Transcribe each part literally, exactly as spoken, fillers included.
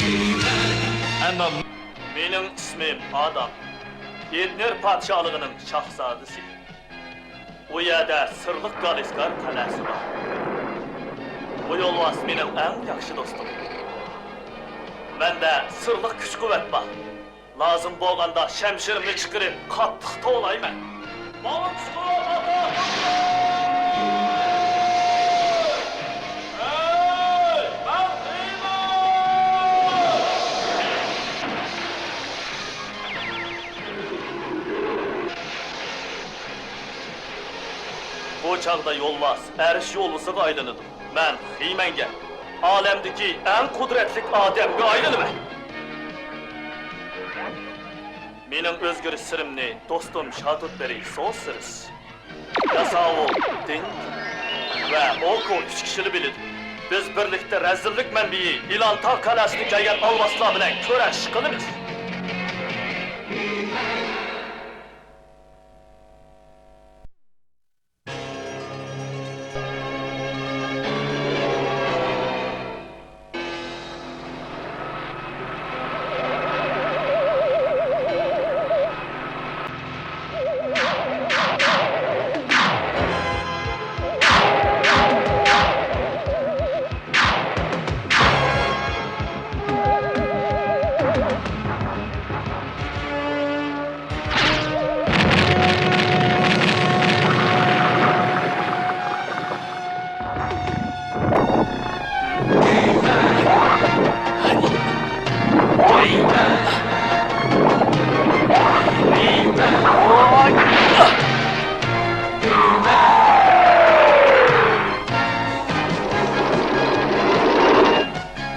ئەمما مېنىڭ ئىسمىم ئادام. ئېدنېر پادىشاھلىقىنىڭ شاھزادىسى. ئۇ يەردە سىرلىق گالىسكار قەلئەسى بار. بۇ يولۋاس مېنىڭ ئەڭ ياخشى دوستۇم. مەندە سىرلىق كۈچ-قۇۋۋەت بار. لازىم بولغاندا شەمشىرىمنى چىقىرىپ قاتتىق توۋلايمەن. ماڭا كۈچ-قۇۋۋەت ئاتا! ھەي، مەن خېمەن! بۇ چاغدا يولۋاس ئەرش يولۋىسىغا ئايلىنىدۇ. مەن خېمەنگە، ئالەمدىكى ئەڭ قۇدرەتلىك ئادەمگە ئايلىنىمەن. مېنىڭ ئۆزگىرىش سىرىمنى دوستۇم شاتۇتبېرى سوسىرىس، ياساۋۇل دىڭ ۋە ئوكو ئۈچ كىشىلا بىلىدۇ. بىز بىرلىكتە رەزىللىك مەنبىيى ئىلان تاغ قەلئەسىدىن كەلگەن ئالۋاستىلار بىلەن كۈرەش قىلىمىز.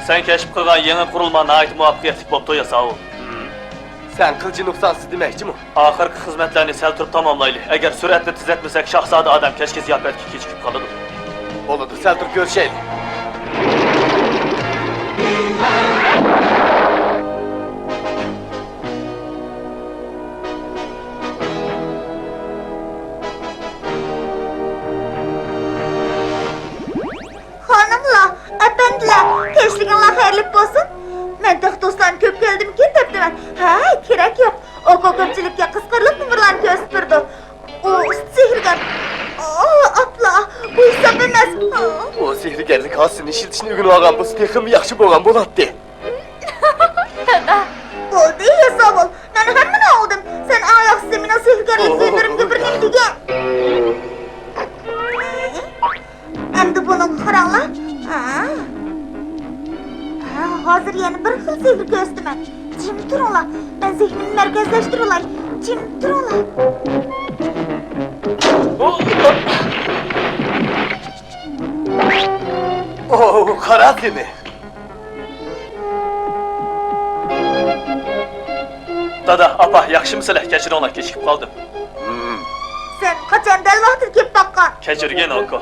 سەن كەشىپ قىلغان يېڭى قۇرۇلما ناھايىتى مۇۋەپپەقىيەتلىك بوپتۇ، ياساۋۇل. سەن قىلچە نۇقسانسىز دېمەكچىمۇ؟ ئاخىرقى خىزمەتلەرنى سەل تۇرۇپ تاماملايلى. ئەگەر سۈرئەتنى تېزلەتمىسەك، شاھزادە ئادەم كەچكە زىياپەتكە كېچىكىپ قالىدۇ. بولىدۇ، سەل تۇرۇپ كۆرۈشەيلى. خانىملار، ئەپەندىلەر، كەچلىكىڭلار خەيرلىك بولسۇن. مەن تېخى دوستلارنى كۆپ كەلدىمىكىن دەپتىمەن. ھەي، كېرەك يوق. ئوكو كۆپچىلىككە قىزىقارلىق نومۇرلارنى كۆرسىتىپ بېرىدۇ. ئۇ ئۇستا سېھىرگەر. ئا، ئاپلا، بۇ ھېساب ئەمەس. ئۇ سېھىرگەرلىك ھاسىسىنى ئىشلىتىشنى ئۆگىنىۋالغان بولسا تېخىمۇ ياخشى بولغان بولاتتى. دادا. بولدى، ياساۋۇل. مەن ھەممىنى ئاڭلىدىم. سەن ئەڭ ياخشىسى مېنىڭ سېھىرگەرلىك ھۈنىرىمگە بىر نېمە دېگىن. ئەمدى بۇنىڭغا قاراڭلار. ھە. ھە، ھازىر يەنە بىر خىل سېھىر كۆرسىتىمەن. جىم تۇرۇڭلار. مەن زېھنىمنى مەركەزلەشتۈرۈۋالاي. جىم تۇرۇڭلار. ئوو، قارا سېنى. دادا، ئاپا، ياخشىمۇسىلەر؟ كەچۈرۈڭلار، كېچىكىپ قالدىم. سەن قاچان دەل ۋاقتىدا كېلىپ باققان؟ كەچۈرگىن، ئوكو.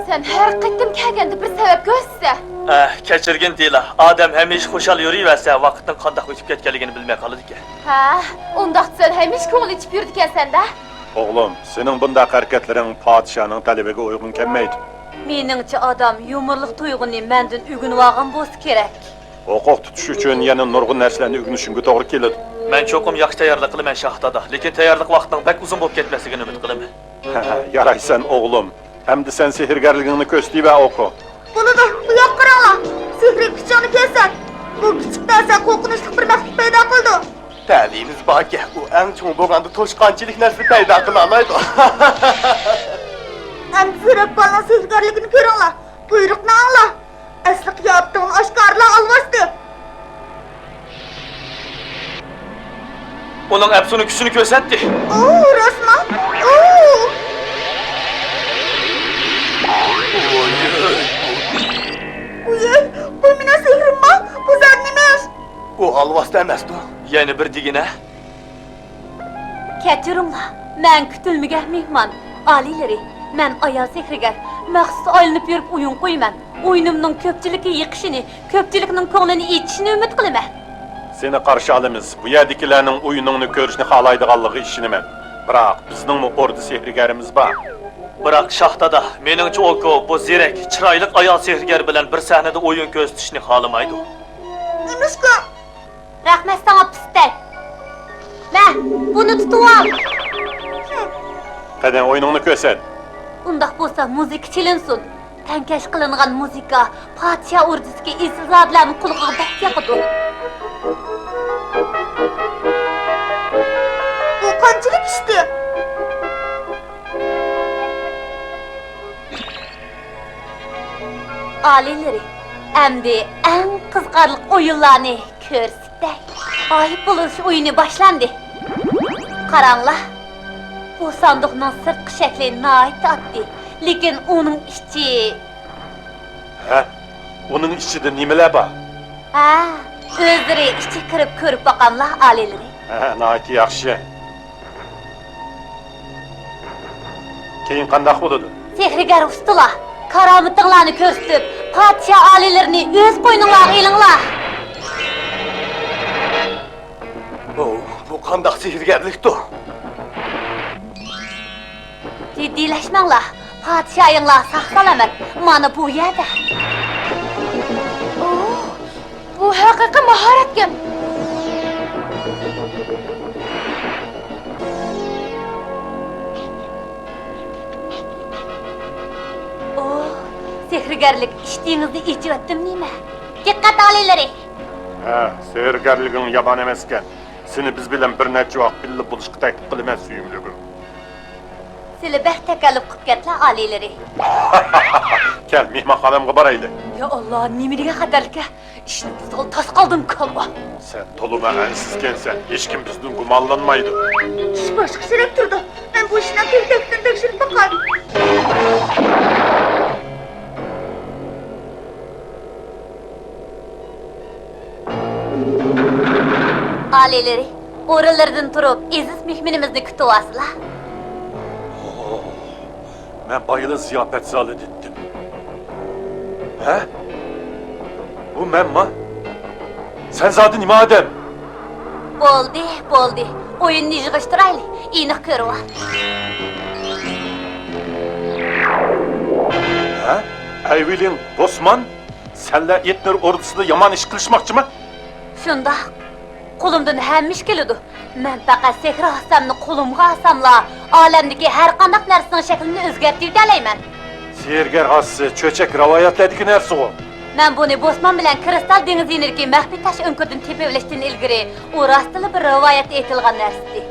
سەن ھەر قېتىم كەلگەندە بىر سەۋەب كۆرسىتە. ئەھ، كەچۈرگىن دېيىلا. ئادەم ھەمىشە خۇشال يۈرۈۋەرسە، ۋاقىتنىڭ قانداق ئۆتۈپ كەتكەنلىكىنى بىلمەي قالىدىكەن. ھە، ئۇنداقتا سەن ھەمىشە كۆڭۈل ئېچىپ يۈرىدىكەنسەن-دە. ئوغلۇم، سېنىڭ بۇنداق ھەرىكەتلىرىڭ پادىشاھنىڭ تەلىپىگە ئۇيغۇن كەلمەيدۇ. مېنىڭچە، ئادەم يۇمۇرلۇق تۇيغۇنى مەندىن ئۆگىنىۋالغان بولسا كېرەك. ھوقۇق تۇتۇش ئۈچۈن يەنە نۇرغۇن نەرسىلەرنى ئۆگىنىشىڭگە توغرا كېلىدۇ. مەن چوقۇم ياخشى تەييارلىق قىلىمەن، شاھ دادا. لېكىن تەييارلىق ۋاقتىنىڭ بەك ئۇزۇن بولۇپ كەتمەسلىكىنى ئۈمىد قىلىمەن. ھە، يارايسەن، ئوغلۇم. ئەمدى سەن سېھىرگەرلىكىڭنى كۆرسىتىۋەر، ئوكو. بولىدۇ، بۇ ياققا قاراڭلار. سېھرىي كۈچۈڭنى كۆرسەت. بۇ كىچىك نەرسە قورقۇنچلۇق بىر مەخلۇق پەيدا قىلىدۇ. تەلىيىمىز باركەن، ئۇ ئەڭ چوڭ بولغاندا توشقانچىلىك نەرسىنى پەيدا قىلالايدۇ. ئەمدى زېرەك بالىنىڭ سېھىرگەرلىكىنى كۆرۈڭلار. بۇيرۇقنى ئاڭلا. ئەسلى قىياپىتىڭنى ئاشكارىلا، ئالۋاستى. ئۇنىڭ ئەپسۇنە كۈچىنى كۆرسەتتى. ئۇ، راستمۇ؟ ئۇ. ۋوي، بۇ مېنىڭ سېھرىممۇ؟ بۇ زادى نېمە ئىش؟ ئۇ ئالۋاستى ئەمەستۇ. يەنە بىر دېگىنە. كەچۈرۈڭلار، مەن كۈتۈلمىگەن مېھمان. ئالىيلىرى، مەن ئايال سېھىرگەر. مەخسۇس ئايلىنىپ يۈرۈپ ئويۇن قويىمەن. ئويۇنۇمنىڭ كۆپچىلىككە يېقىشىنى، كۆپچىلىكنىڭ كۆڭلىنى ئېچىشىنى ئۈمىد قىلىمەن. سېنى قارشى ئالىمىز. بۇ يەردىكىلەرنىڭ ئويۇنۇڭنى كۆرۈشنى خالايدىغانلىقىغا ئىشىنىمەن. بىراق، بىزنىڭمۇ ئوردا سېھىرگەرىمىز بار. بىراق، شاھ دادا، مېنىڭچە ئوكو بۇ زېرەك، چىرايلىق ئايال سېھىرگەر بىلەن بىر سەھنىدە ئويۇن كۆرسىتىشنى خالىمايدۇ. نېمىشقا؟ رەھمەت ساڭا، پىستەك. مە، بۇنى تۇتۇۋال. قېنى، ئويۇنۇڭنى كۆرسەت. ئۇنداق بولسا، مۇزىكا چېلىنسۇن. تەڭكەش قىلىنغان مۇزىكا پادىشاھ ئوردىسىدىكى ئېسىلزادىلەرنىڭ قۇلىقىغا بەك ياقىدۇ. ئۇ قانچىلىك ئىشتى؟ ئالىيلىرى، ئەمدى ئەڭ قىزىقارلىق ئويۇنلارنى كۆرسىتەي. غايىب بولۇش ئويۇنى باشلاندى. قاراڭلار، بۇ ساندۇقنىڭ سىرتقى شەكلى ناھايىتى ئاددىي، لېكىن ئۇنىڭ ئىچى. ھە؟ ئۇنىڭ ئىچىدە نېمىلەر بار؟ ھە، ئۆزلىرى ئىچىگە كىرىپ كۆرۈپ باقاملا، ئالىيلىرى. ھە، ناھايىتى ياخشى. كېيىن قانداق بولىدۇ؟ سېھىرگەر ئۇستىلار، كارامىتىڭلارنى كۆرسىتىپ، پادىشاھ ئالىيلىرىنى ئۆز قوينۇڭلارغا ئېلىڭلار. ئوۋ، بۇ قانداق سېھىرگەرلىكتۇ؟ جىددىيلەشمەڭلار، پادىشاھىڭلار ساق-سالامەت مانا بۇ يەردە. ئوھ، بۇ ھەقىقىي ماھارەتكەن. ئوھ، سېھىرگەرلىك ئىشتىيىڭىزنى ئېچىۋەتتىم نېمە؟ دىققەت ئالىيلىرى! ھە، سېھىرگەرلىكىڭ يامان ئەمەسكەن. سېنى بىز بىلەن بىر نەچچە ۋاق بىللە بولۇشقا تەكلىپ قىلىمەن، سۆيۈملۈكۈم. سىلى بەك تەكەللۇپ قىپكەنلا، ئالىيلىرى. كەل، مېھمانخانامغا بارايلى. يا ئاللا، نېمە دېگەن خەتەرلىك-ھە؟ ئىشنى بۇزغىلى تاس قالدىم، كالۋا. سەن تولىمۇ ئەنسىزكەنسەن، ھېچكىم بىزدىن گۇمانلانمايدۇ. ئىش باشقىچىراق تۇرىدۇ. مەن بۇ ئىشنىڭ تېگى-تەكتىنى تەكشۈرۈپ باقاي. ئالىيلىرى، ئورۇنلىرىدىن تۇرۇپ، ئەزىز مېھمىنىمىزنى كۈتۈۋالسىلا. مەن بايىلا زىياپەت زالى دېدىم. ھە؟ بۇ مەنما؟ سەن زادى نېمە ئادەم؟ بولدى، بولدى. ئويۇننى يىغىشتۇرايلى. ئېنىق كۆرۈۋال. ھە؟ ئەيۋېلىن بوسمان؟ سەنلەر ئېتنېر ئوردىسىدا يامان ئىش قىلىشماقچىما؟ شۇنداق. قولۇمدىن ھەممە ئىش كېلىدۇ. مەن پەقەت سېھرىي ھاسامنى قولۇمغا ئالساملا، ئالەمدىكى ھەر قانداق نەرسىنىڭ شەكلىنى ئۆزگەرتىۋېتەلەيمەن. سېھىرگەر ھاسىسى چۆچەك رىۋايەتلەردىكى نەرسىغۇ. مەن بۇنى بوسمان بىلەن كرىستال دېڭىز يېنىدىكى مەخپىي تاش ئۆڭكۈردىن تېپىۋېلىشتىن ئىلگىرى، ئۇ راستتىنلا بىر رىۋايەتتە ئېيتىلغان نەرسىدى.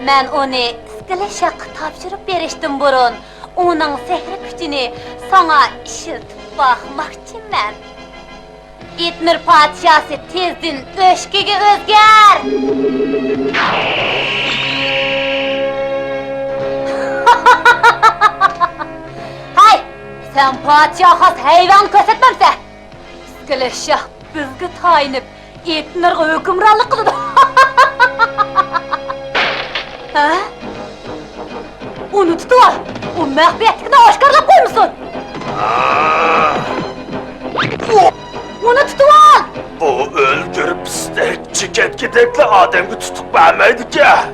مەن ئۇنى ئىسكىلىت شاھقا تاپشۇرۇپ بېرىشتىن بۇرۇن، ئۇنىڭ سېھرىي كۈچىنى ساڭا ئىشلىتىپ باقماقچىمەن. ئېتنېر پادىشاھى، تېزدىن ئۆچكىگە ئۆزگەر! ھەي، سەن پادىشاھقا خاس ھەيۋەڭنى كۆرسەتمەمسەن؟ ئىسكىلىت شاھ بىزگە تايىنىپ، ئېتنېرغا ھۆكۈمرانلىق قىلىدۇ. ھە؟ ئۇنى تۇتۇۋال! ئۇ مەخپىيەتلىكنى ئاشكارىلاپ قويمىسۇن! ئۇنى تۇتۇۋال! بۇ ئۆلگۈر پىستەك چېكەتكىدەكلا ئادەمگە تۇتۇق بەرمەيدىكەن.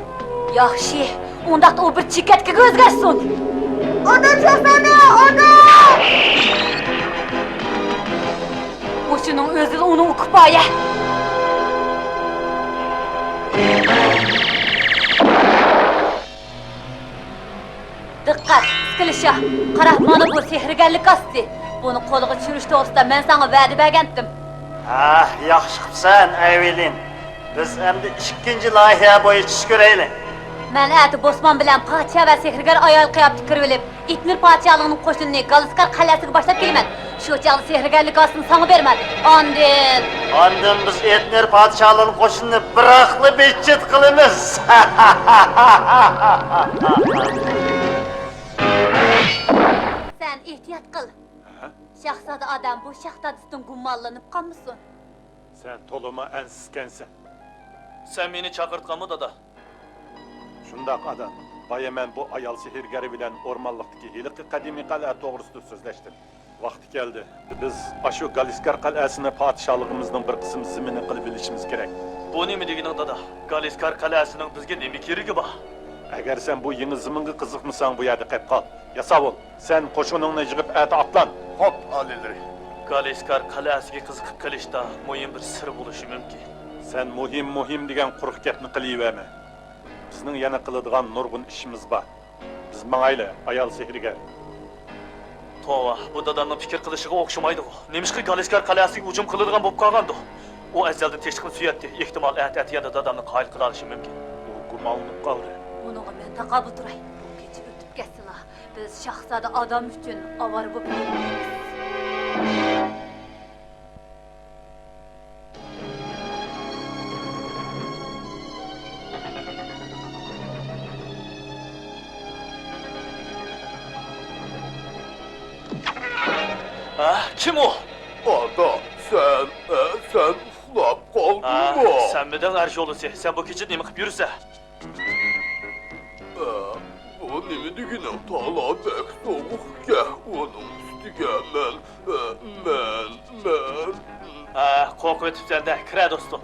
ياخشى، ئۇنداقتا ئۇ بىر چېكەتكىگە ئۆزگەرسۇن. ئۇنى چوسانا، ئۇنى! مۇشۇنىڭ ئۆزىلا ئۇنىڭغا كۇپايە. دىققەت، ئىسكىلىت شاھ! قارا، مانا بۇ سېھىرگەرلىك ھاسىسى. بۇنى قولغا چۈشۈرۈش توغرىسىدا مەن ساڭا ۋەدە بەرگەنتىم. ھە، ياخشى قىپسەن، ئەيۋېلىن. بىز ئەمدى ئىككىنچى لايىھە بويىچە ئىش كۆرەيلى. مەن ئەتە بوسمان بىلەن پادىشاھ ۋە سېھىرگەر ئايال قىياپىتىگە كىرىۋېلىپ، ئېتنېر پادىشاھلىقىنىڭ قوشۇنىنى گالىسكار قەلئەسىگە باشلاپ كېلىمەن. شۇ چاغدا سېھىرگەرلىك ھاسىسىنى ساڭا بېرىمەن. ئاندىن. ئاندىن بىز ئېتنېر پادىشاھلىرىنىڭ قوشۇنىنى بىراقلا بىتچىت قىلىمىز. سەن ئېھتىيات قىل. ھە؟ شاھزادە ئادەم بۇ شاھ دادىسىدىن گۇمانلىنىپ قالمىسۇن. سەن تولىمۇ ئەنسىزكەنسەن. سەن مېنى چاقىرتقانمۇ، دادا؟ شۇنداق، ئادا. بايا مەن بۇ ئايال سېھىرگەر بىلەن ئورمانلىقتىكى ھېلىقى قەدىمىي قەلئە توغرىسىدا سۆزلەشتىم. ۋاقتى كەلدى. بىز ئاشۇ گالىسكار قەلئەسىنى پادىشاھلىقىمىزنىڭ بىر قىسىم زېمىنى قىلىپ ئېلىشىمىز كېرەك. بۇ نېمە دېگىنىڭ، دادا؟ گالىسكار قەلئەسىنىڭ بىزگە نېمە كېرىكى بار؟ ئەگەر سەن بۇ يېڭى زېمىنغا قىزىقمىساڭ، بۇ يەردە قېلىپ قال. ياساۋۇل، سەن قوشۇنۇڭنى يىغىپ، ئەتە ئاتلان. خوپ، ئالىيلىرى. گالىسكار قەلئەسىگە قىزىقىپ قېلىشتا مۇھىم بىر سىر بولۇشى مۇمكىن. سەن مۇھىم، مۇھىم دېگەن قۇرۇق گەپنى قىلىۋەرمە. بىزنىڭ يەنە قىلىدىغان نۇرغۇن ئىشىمىز بار. بىز ماڭايلى، ئايال سېھىرگەر. توۋا، بۇ دادامنىڭ پىكىر قىلىشىغا ئوخشىمايدىغۇ. نېمىشقا گالىسكار قەلئەسىگە ھۇجۇم قىلىدىغان بولۇپ قالغاندۇ؟ ئۇ ئەزەلدىن تىنچلىقنى سۆيەتتى. ئېھتىمال، ئەتە-ئەتىگەندە دادامنى قايىل قىلالىشى مۇمكىن. ئۇ گۇمانلىنىپ قالدى. ئۇنىڭغا مەن تاقابىل تۇراي. بۇ كېچە ئۆتۈپ كەتسىلا، بىز شاھزادە ئادام ئۈچۈن ئاۋارە بولۇپ يۈرمەيمىز. ھە، كىم ئۇ؟ ئاتا، سەن، ئە، سەن ئۇخلاپ ھە، قالدىڭمۇ؟ سەنمىدىڭ ئەر شولىسى؟ سەن بۇ كېچىدە نېمە قىلىپ يۈرىسەن؟ ئە، بۇ نېمە دېگىنىڭ؟ تالا بەك سوغۇقكەن، ئۇنىڭ ئۈستىگە مەن، ئە، مەن، مەن. ھە، قورقۇۋېتىپسەن-دە، كىرە دوستۇم.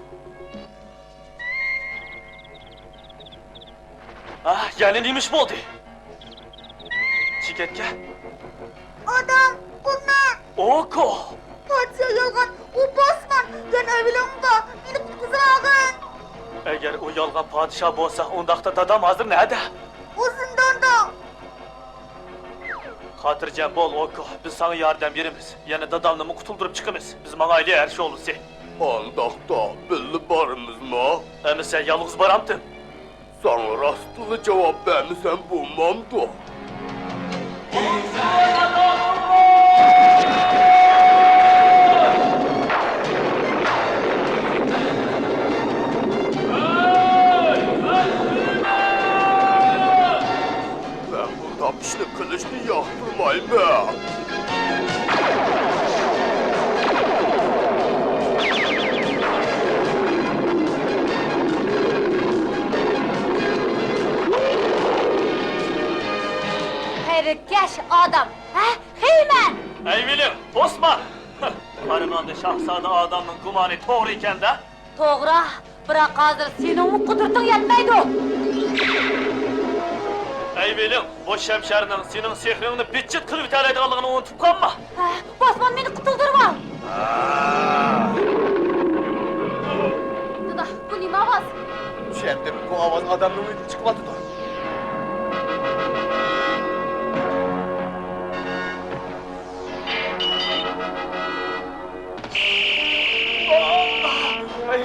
ھە، يەنە نېمە ئىش بولدى؟ چېكەتكە. ئادام، بۇ مەن. ئوكو! پادىشاھ يالغان، ئۇ بوسمان، يەنە ئەۋلىڭدا مېنى قۇتقۇزۇۋالغىن. ئەگەر ئۇ يالغان پادىشاھ بولسا، ئۇنداقتا دادام ھازىر نەدە؟ ئۇ زىنداندا. خاتىرجەم بول، ئوكو، بىز ساڭا ياردەم بېرىمىز. يەنە دادامنىمۇ قۇتۇلدۇرۇپ چىقىمىز. بىز ماڭايلى، ھەر شولىسى. ئانداقتا بىللە بارىمىزمۇ؟ ئەمىسە يالغۇز بارامتىم؟ ساڭا راستلا جاۋاب بەرمىسەم بولمامدۇ؟ مەن بۇنداق ئىشنى قىلىشنى ياقتۇرمايمەن. قېرىكەش ئادەم، ھە، خېيمەن! ئەيۋىلىڭ، بوسمان! قارىغاندا شاھزادە ئادەمنىڭ گۇمانى توغرا ئىكەن-دە. توغرا، بىراق ھازىر سېنىڭمۇ قۇدرىتىڭ يەتمەيدۇ. ئەيۋىلىڭ، بۇ شەمشەرنىڭ سېنىڭ سېھرىڭنى بىتچىت قىلىۋېتەلەيدىغانلىقىنى ئۇنتۇپ قالما. ھە، بوسمان مېنى قۇتۇلدۇرۇۋال. دادا، بۇ نېمە ئاۋاز؟ چۈشەندىم، بۇ ئاۋاز ئادەمنىڭ ئۆيىدىن چىقىۋاتىدۇ.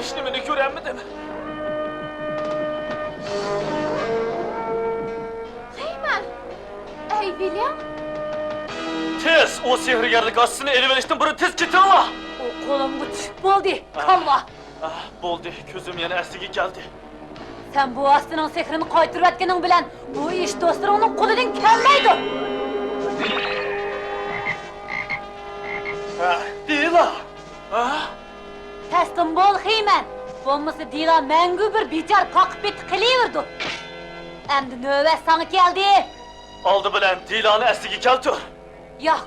ھېچنېمىنى كۆرەلمىدىم. خېيمەن! ئەيۋىلىڭ! تېز! ئۇ سېھىرگەرلىك ئاستىنى ئېلىۋېلىشتىن بۇرۇن تېز كېتىڭلار! ئۇ قولۇمغا چۈشۈپ بولدى، كاللا! ئاھ، بولدى، كۆزۈم يەنە ئەسلىگە كەلدى. سەن بۇ ئاستىنىڭ سېھرىنى قايتۇرۇۋەتكىنىڭ بىلەن بۇ ئىش دوستلىرىڭنىڭ قولىدىن كەلمەيدۇ. ھە، دىلا! ھە؟ تەسلىم بول، خېيمەن! بولمىسا دىلا مەڭگۈ بىر بىچارە پاقا پېتى قېلىۋېرىدۇ. ئەمدى نۆۋەت ساڭا كەلدى. ئالدى بىلەن دىلانى ئەسلىگە كەلتۈر. ياق،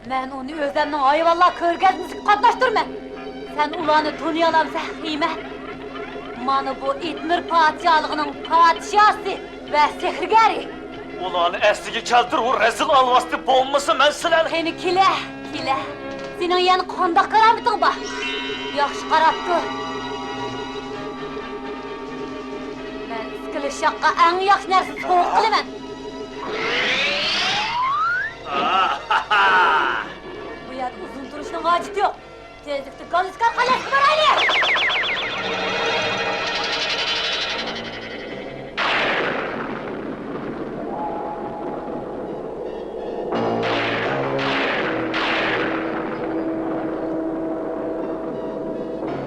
مەن ئۇنى ئۆزەمنىڭ ھايۋانلار كۆرگەزمىسىگە قاتناشتۇرىمەن. سەن ئۇلارنى تونۇيالامسەن، خېيمەن؟ مانا بۇ ئىتمىر پادىشاھلىقىنىڭ پادىشاھى ۋە سېھىرگەرى. ئۇلارنى ئەسلىگە كەلتۈر، ئۇ رەزىل ئالۋاستى بولمىسا مەن سىلەرنى. قېنى كېلە، كېلە. سېنىڭ يەنە قانداق كارامىتىڭ بار؟ ياخشى قاراپ تۇر. مەن ئىسكىلىشاققا ئەڭ ياخشى نەرسىنى سوۋغا قىلىمەن. بۇ يەردە ئۇزۇن تۇرۇشنىڭ ھاجىتى يوق. تېزلىكتە گالىسكار قەلئەسىگە بارايلى!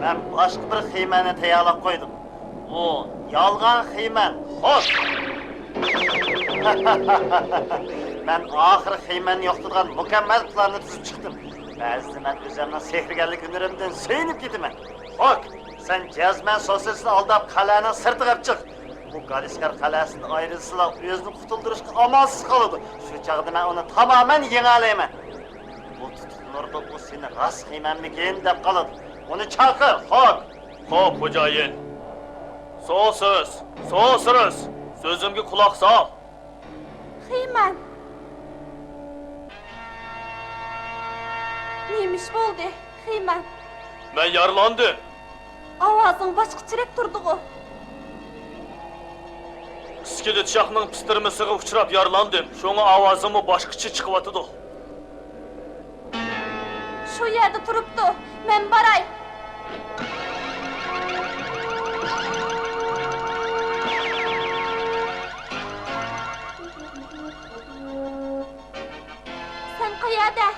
مەن باشقا بىر خېيمەننى تەييارلاپ قويدۇم. ئۇ يالغان خېيمەن، خوش! مەن ئاخىرى خېيمەننى يوقىتىدىغان مۇكەممەل پىلاننى تۈزۈپ چىقتىم. بەزىدە مەن ئۆزۈمنىڭ سېھىرگەرلىك ھۈنىرىمدىن سۆيۈنۈپ كېتىمەن. خوك، سەن جەزمەن سوسىسنى ئالداپ قەلئەنىڭ سىرتىغا چىق. بۇ گالىسكار قەلئەسىدىن ئايرىلسىلا، ئۆزىنى قۇتۇلدۇرۇشقا ئامالسىز قالىدۇ. شۇ چاغدا مەن ئۇنى تامامەن يېڭەلەيمەن. بۇ تۇتۇق نۇردا ئۇ سېنى راست خېيمەنمىكىن دەپ قالىدۇ. ئۇنى چاقىر، خوك! خوپ، خوجايىن. سوسىس، سوسىرىس، سۆزۈمگە قۇلاق سال. خېيمەن. نېمە ئىش بولدى، خېمەن؟ مەن يارىلاندىم. ئاۋازىڭ باشقىچىرەك تۇردىغۇ؟ ئىسكىلىت شاھنىڭ پىستىرمىسىغا ئۇچراپ يارىلاندىم، شۇڭا ئاۋازىممۇ باشقىچە چىقىۋاتىدۇ. شۇ يەردە تۇرۇپتۇ، مەن باراي. سەن قەيەردە؟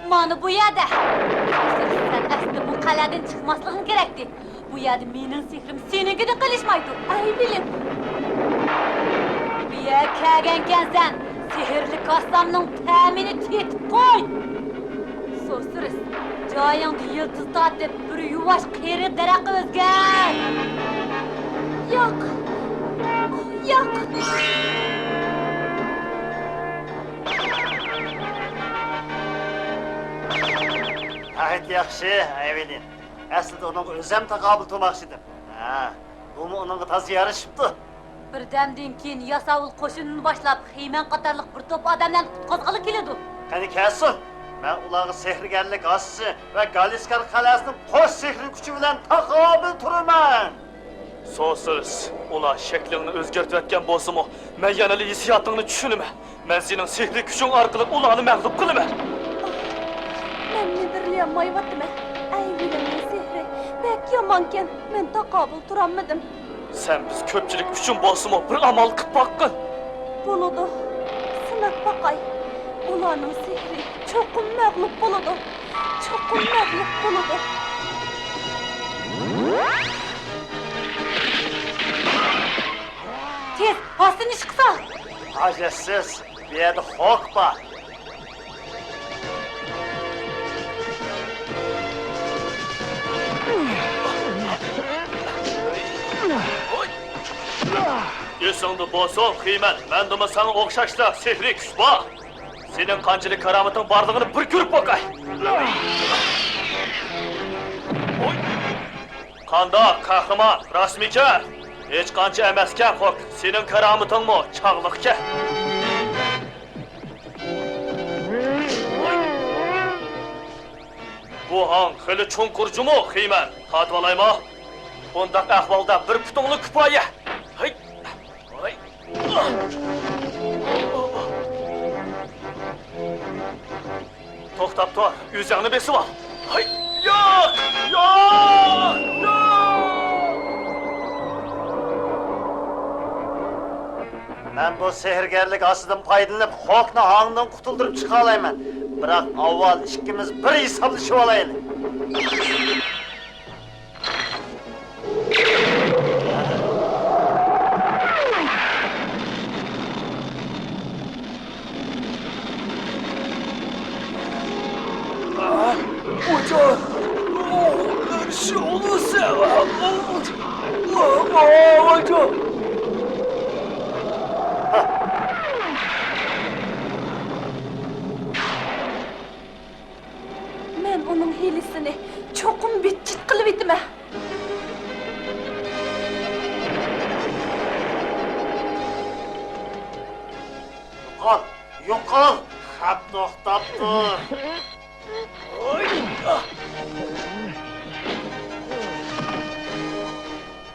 مانا بۇ يەردە. سەن ئەسلى بۇ قەلئەدىن چىقماسلىقىڭ كېرەكتى. بۇ يەردە مېنىڭ سېھرىم سېنىڭكىدىن قېلىشمايدۇ. ئەيۋىلىم! بۇ يەرگە كەلگەنكەنسەن، سېھىرلىك ھاسامنىڭ تەمىنى تېتىپ قوي. سوسۇرۇس، جايىڭدا يىلتىز تارتىپ، بىر يۇۋاش قېرى دەرەخكە ئۆزگەر. ياق! ياق! ناھايىتى ياخشى، ئەيۋىلىن. ئەسلىدە ئۇنىڭغا ئۆزۈم تاقابىل تۇرماقچىدىم. ھە، بۇمۇ ئۇنىڭغا تازا يارىشىپتۇ. بىردەمدىن كېيىن ياساۋۇل قوشۇنىنى باشلاپ، خېمەن قاتارلىق بىر توپ ئادەملەرنى قۇتقۇزغىلى كېلىدۇ. قېنى كەلسۇن، مەن ئۇلارغا سېھىرگەرلىك ھاسىسى ۋە گالىسكار قەلئەسىنى قوش سېھرىي كۈچى بىلەن تاقابىل تۇرىمەن. سوسۇرۇس، ئۇلار شەكلىڭنى ئۆزگەرتىۋەتكەن بولسىمۇ، مەن يەنىلا ھېسسىياتىڭنى چۈشىنىمەن. مەن سېنىڭ سېھرىي كۈچۈڭ ئارقىلىق ئۇلارنى مەغلۇپ قىلىمەن. مەن مىدىرلىيالمايۋاتىمەن. ئەيۋىلىمنىڭ سېھرى بەك يامانكەن، مەن تاقابىل تۇرالمىدىم. سەن بىز كۆپچىلىك ئۈچۈن بولسىمۇ بىر ئامال قىپ باققىن. بولىدۇ، سىناپ باقاي. ئۇلارنىڭ سېھرى چوقۇم مەغلۇپ بولىدۇ. چوقۇم مەغلۇپ بولىدۇ. تېز، ھاسىنى ئىشقا سال! ھاجەتسىز، بۇ يەردە خوك بار. ئېسىڭدە بولسۇن، خېمەن، مەندىمۇ ساڭا ئوخشاشلا سېھرىي كۈچ بار. سېنىڭ قانچىلىك كارامىتىڭ بارلىقىنى بىر كۆرۈپ باقاي. قانداق، قەھرىمان، راستمىكەن؟ ھېچقانچە ئەمەسكەن، خوك، سېنىڭ كارامىتىڭمۇ چاغلىقكەن. بۇ ھاڭ خېلى چوڭقۇر جۇمۇ، خېمەن، تارتىۋالايمۇ؟ بۇنداق ئەھۋالدا بىر پۇتۇڭلا كۇپايە. ھەي! ھەي! توختاپ تۇر، ئۆزۈڭنى بېسىۋال. ھەي! ياق! ياق! ياق! مەن بۇ سېھىرگەرلىك ھاسىدىن پايدىلىنىپ، خوكنى ھاڭدىن قۇتۇلدۇرۇپ چىقالايمەن. بىراق ئاۋۋال ئىككىمىز بىر ھېسابلىشىۋالايلى. مەن ئۇنىڭ ھىيلىسىنى چوقۇم بىتچىت قىلىۋېتىمەن. يوقال! يوقال! خەپ توختاپ تۇر!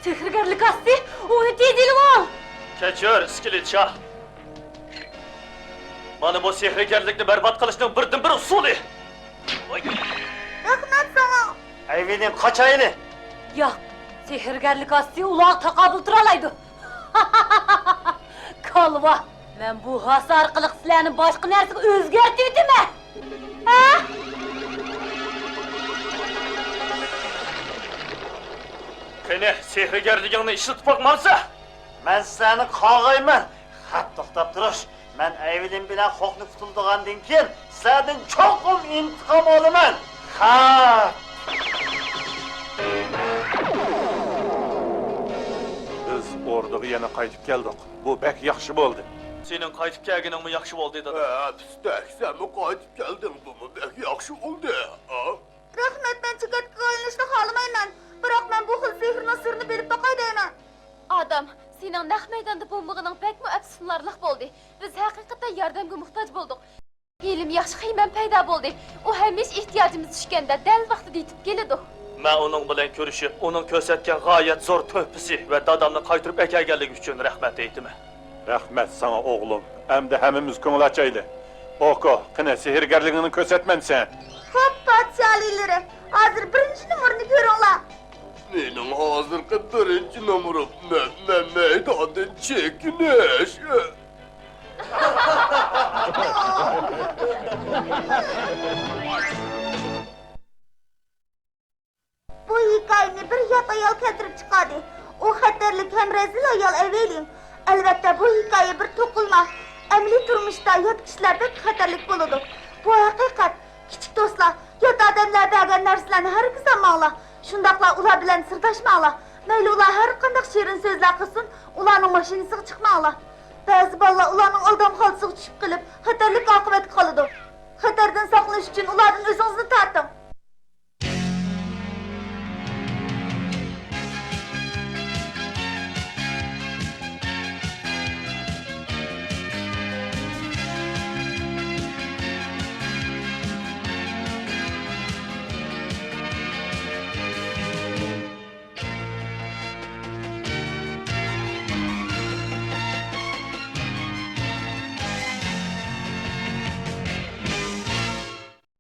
سېھىرگەرلىك ھاسىسى، ئۇنى تېز ئېلىۋال! كەچۈر، ئىسكىلىت شاھ! مانا بۇ سېھىرگەرلىكنى بەربات قىلىشنىڭ بىردىنبىر ئۇسۇلى! رەھمەت ساڭا! ئەيۋىلىن، قاچايلى! ياق، سېھىرگەرلىك ھاسىسى ئۇلارغا تاقابىل تۇرالايدۇ. كالۋا! مەن بۇ ھاسا ئارقىلىق سىلەرنى باشقا نەرسىگە ئۆزگەرتىۋېتىمەن! ھە؟ قېنى، سېھىرگەرلىكىڭنى ئىشلىتىپ باقمامسەن؟ مەن سىلەرنى قاغايمەن! خەپ توختاپ تۇرۇش! مەن ئەيۋىلىن بىلەن خوكنى قۇتۇلدۇرغاندىن كېيىن، سىلەردىن چوقۇم ئىنتىقام ئالىمەن! خەپ! بىز ئوردىغا يەنە قايتىپ كەلدۇق. بۇ بەك ياخشى بولدى. سېنىڭ قايتىپ كەلگىنىڭمۇ ياخشى بولدى، دادا. ھە، پىستەك، سەنمۇ قايتىپ كەلدىڭ، بۇمۇ بەك ياخشى بولدى. ھە؟ رەھمەت، مەن چېكەتكىگە ئايلىنىشنى خالىمايمەن. بىراق مەن بۇ خىل سېھىرنىڭ سىرىنى بىلىپ باقاي دەيمەن. ئادام، سېنىڭ نەق مەيداندا بولمىغىنىڭ بەكمۇ ئەپسۇسلىنارلىق بولدى. بىز ھەقىقەتەن ياردەمگە موھتاج بولدۇق. ھېلىمۇ ياخشى خېمەم پەيدا بولدى. ئۇ ھەمىشە ئېھتىياجىمىز چۈشكەندە دەل ۋاقتىدا يېتىپ كېلىدۇ. مەن ئۇنىڭ بىلەن كۆرۈشۈپ، ئۇنىڭ كۆرسەتكەن غايەت زور تۆھپىسى ۋە دادامنى قايتۇرۇپ ئەكەلگەنلىكى ئۈچۈن رەھمەت ئېيتىمەن. رەھمەت ساڭا، ئوغلۇم. ئەمدى ھەممىمىز كۆڭۈل ئاچايلى. بوكو، قېنى، سېھىرگەرلىكىڭنى كۆرسەتمەمسەن؟ خوپ، پادىشاھ ئالىيلىرى، ھازىر بىرىنچى نومۇرنى كۆرۈڭلار. مېنىڭ ھازىرقى بىرىنچى نومۇرۇم مە-، مە-، مەيداندىن چېكىنىش. بۇ ھېكايىنى بىر يات ئايال كەلتۈرۈپ چىقاردى. ئۇ خەتەرلىك ھەم رەزىل ئايال ئەۋېلى. ئەلۋەتتە، بۇ ھېكايە بىر توقۇلما. ئەمەلىي تۇرمۇشتا يات كىشىلەر بەك خەتەرلىك بولىدۇ. بۇ ھەقىقەت. كىچىك دوستلار، يات ئادەملەر بەرگەن نەرسىلەرنى ھەرگىز ئالماڭلار. شۇنداقلا ئۇلار بىلەن سىرداشماڭلار. مەيلى ئۇلار ھەر قانداق شېرىن سۆزلەر قىلسۇن، ئۇلارنىڭ ماشىنىسىغا چىقماڭلار. بەزى بالىلار ئۇلارنىڭ ئالدام خالتىسىغا چۈشۈپ قېلىپ، خەتەرلىك ئاقىۋەتكە قالىدۇ. خەتەردىن ساقلىنىش ئۈچۈن ئۇلاردىن ئۆزىڭىزنى تارتىڭ.